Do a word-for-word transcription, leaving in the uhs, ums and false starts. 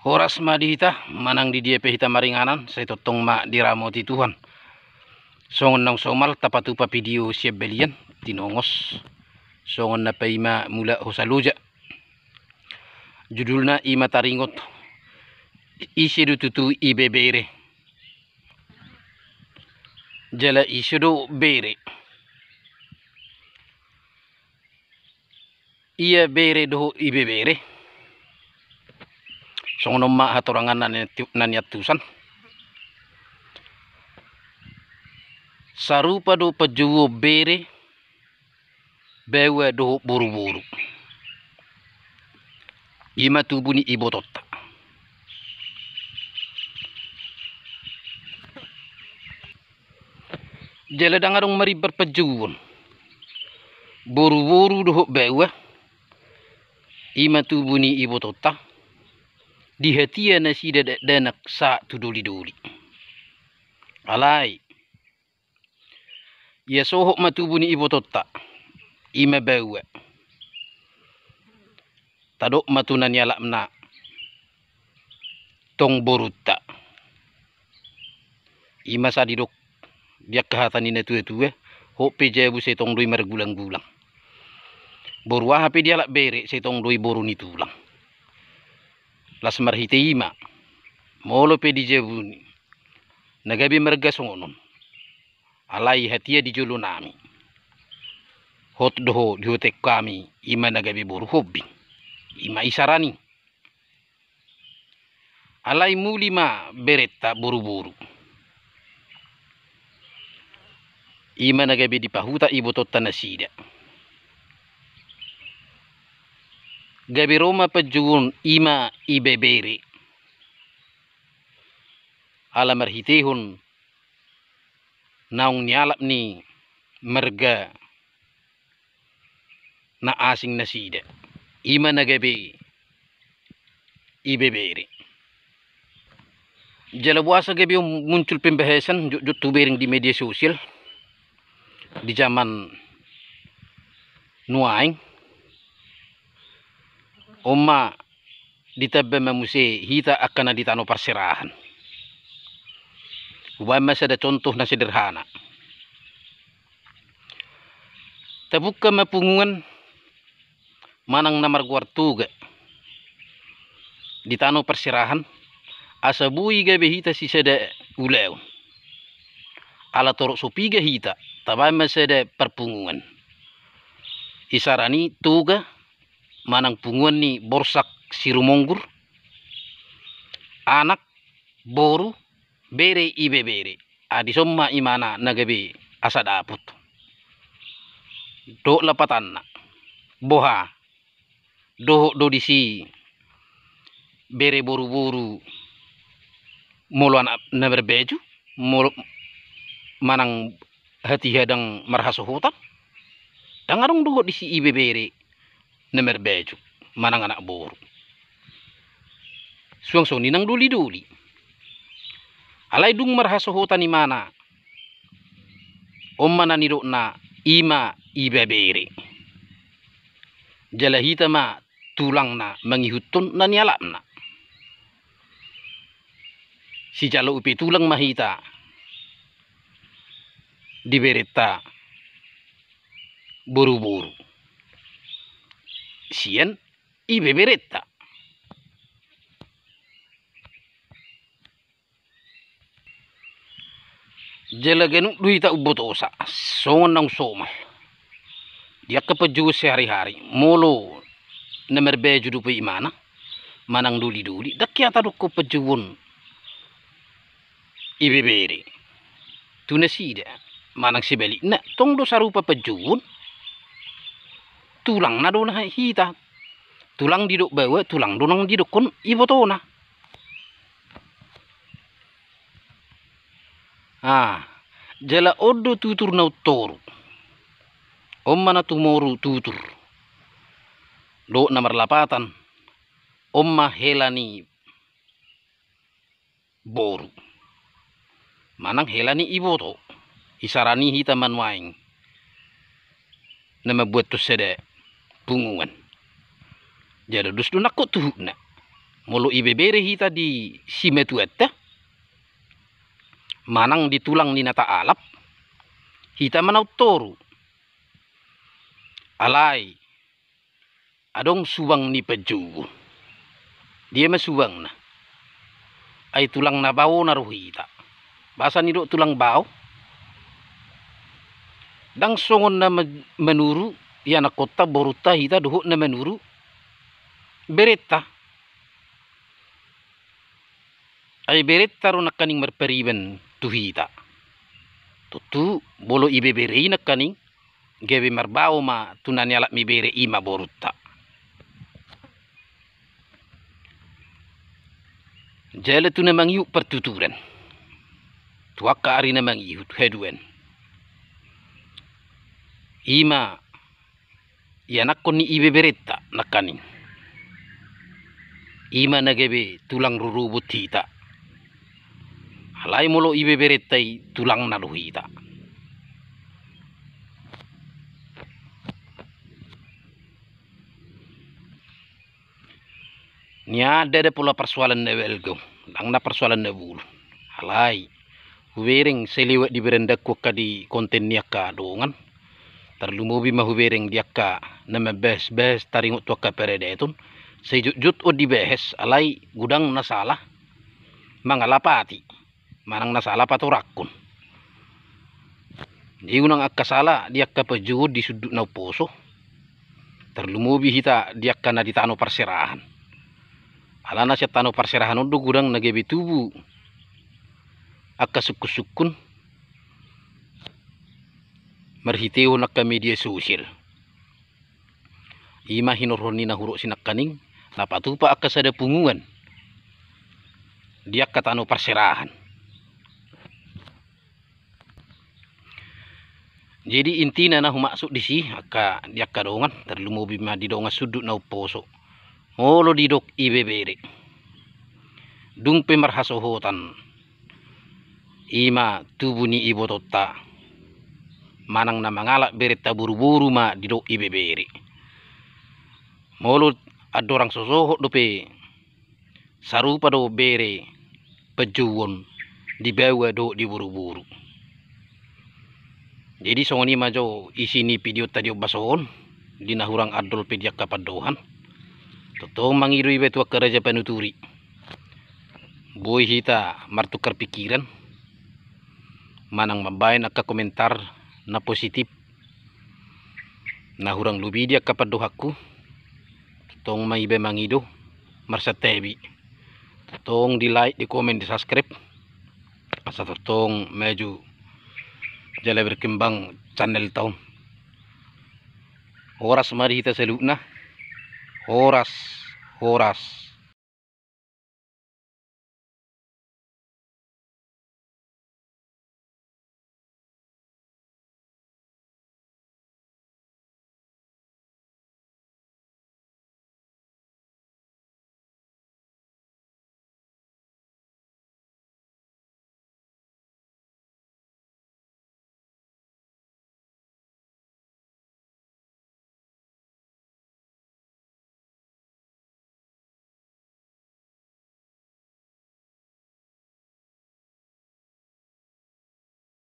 Horas ma di hita, manang di dia pe hita maringanan, sai tongtong ma diramoti Tuhan. Songon naung somal tapatupa video sian balian, tinongos. Songon na paima mula hosa loja. Judulna ima taringot, ise do tutu ibebere. Jala ise do bere. Ia bere dohot ibebere. Songon on ma hatorangan na ni-, na niantusan. Sarupa do panjouon bere, baoa dohot boruboru. Ima tubu ni ibotonta. Jala ndang adong marimbar panjouon boruboru dohot baoa, ima tubu ni ibotonta, di hatiha nasida dakdanak sahat tu dolidoli. Alai ia sohot ma tubu ni ibotonta, ima baoa, tadok ma tu na nialapna tong borunta. Ima sa didok di angka hata ni natuatua, hot pe jabu sai tong do i margulanggulang. Boru aha pe dialap bere sai tong do i boru ni tulang. Las marhite ima, molo pe di jabu ni na gabe marga songon on, alai hatiha di jolonami, hot do ho dihutek hami, ima na gabe boru hombing. Ima isarani. Alai muli ma berenta boruboru. Ima na gabe dipahuta ibotonta nasida. Gabe ro ma panjouon ima ibebere. Ala marhitehon naung nialap ni marga na asing nasida. Ima na gabe ibebere. Jala boasa gabe muncul pembahasan jotjot tubereng di media sosial di zaman nuaeng. On ma ditamba ma muse hita angka na di tano parserahan. Hubaen ma sada contoh na sederhana. Tabungka ma punguan manang na margoar Toga di tano parserahan, asa boi gabe hita sisada ulaon. Ala torop so piga hita, tabaen ma sada parpunguan. Isarani Toga manang punguan ni Borsak Sirumonggur, anak, boru, bere, ibebere. Adi son ma imana na gabe asa dapot. Dohot lapatanna, boha, dohot do disi bere boruboru molo anak na marbaju, molo manang hatiha ndang marhasohotan. Ndang adong dohot disi ibebere na marbaju manang anak boru. Suang songon i nang dolidoli. Alai dung marhasohotan imana, on ma na nidokna ima ibebere. Jala hita ma tulangna mangihuthon na nialapna. Sijalo upe tulang ma hita di berenta boruboru sian ibeberenta. Jala ganup do hita umbotosa songon naung somal di angka panjouon sehari-hari. Molo na marbaju dope imana manang dolidoli, ndang hea tadokkon panjouon ibebere tu nasida. Manang sebalikna, tong do sarupa panjouon, tulangna do na hita. Tulang didok baoa, tulang do nang didokkon ibotona. Ah, jala on do tutur na umtoru. On ma na tumoru tutur dohot na marlapatan, on ma hela ni boru manang hela ni iboto. Isarani hita ma nuaeng na mambuat tu sada punguan. Jala dos do nangkok tuhutna. molo ibebere hita di simatuanta manang di tulang ni na taalap, hita ma naung toru. Alai adong subang ni panjouon. Dia ma subangna? Ai tulang na baona do hita. Boasa nidok tulang bao? Ndang songon na ma-, manuru ianakkonta, borunta hita dohot na manuru berenta. Ai berenta do nangkaning marpariban tu hita. Tontu molo ibebere i nangkaning gabe marbao ma tu na nialap ni bere i ma borunta. Jala tu na mangihut partuturan, tu angka ari na mangihut haduan, i ma ianakkon ni ibeberenta nangkaning. I ma na gabe tulang rorobot hita. Alai molo ibeberenta i tulangna do hita. Nian ndada pola parsoalan na balga, ndang na parsoalan na bolon. Alai hubereng sai lewat di berendanku angka di konten ni angka dongan. Tarlumobi ma hubereng di angka na mambahas-bahas taringot tu angka paradaton. Sai jotjot on dibahas, alai godang na sala mangalapati manang na sala patorangkon. Jadi unang angka sala di angka panjouon di sundut na umposo, tarlumobi hita di angka na di tano parserahan. Alana sian tano parserahan on do godang na gabe tubu angka sungkun-sungkun marhitehon angka media sosial. I ma hinorhon ni na hudok sinangkaning, na patupa angka sada punguan di angka tano parserahan. Jadi intina na humaksud disi angka di angka dongan, tarlumobi ma di dongan sundut na umposo, molo didok ibebere, dung pe marhasohotan, i ma tubu ni ibotonta manang na mangalap berenta boruboru ma didok ibebere. Molo andorang so sohot dope, sarupa do bere panjouon di baoa dohot di boruboru. Jadi songon i ma jo isi ni videonta di ombas on, di na hurang andol pe di angka pandohan. Tongtong mangido iba tu angka raja panuturi. Boi hita martukar pikiran manang mambaen angka komentar na positif, na hurang lobi di angka pandohanku. Tongtong ma iba mangido, marsantabi. Tongtong di like, di komen, di subscribe, asa tongtong maju jala berkembang channelta on. Horas ma di hita saluhutna. Horas, horas,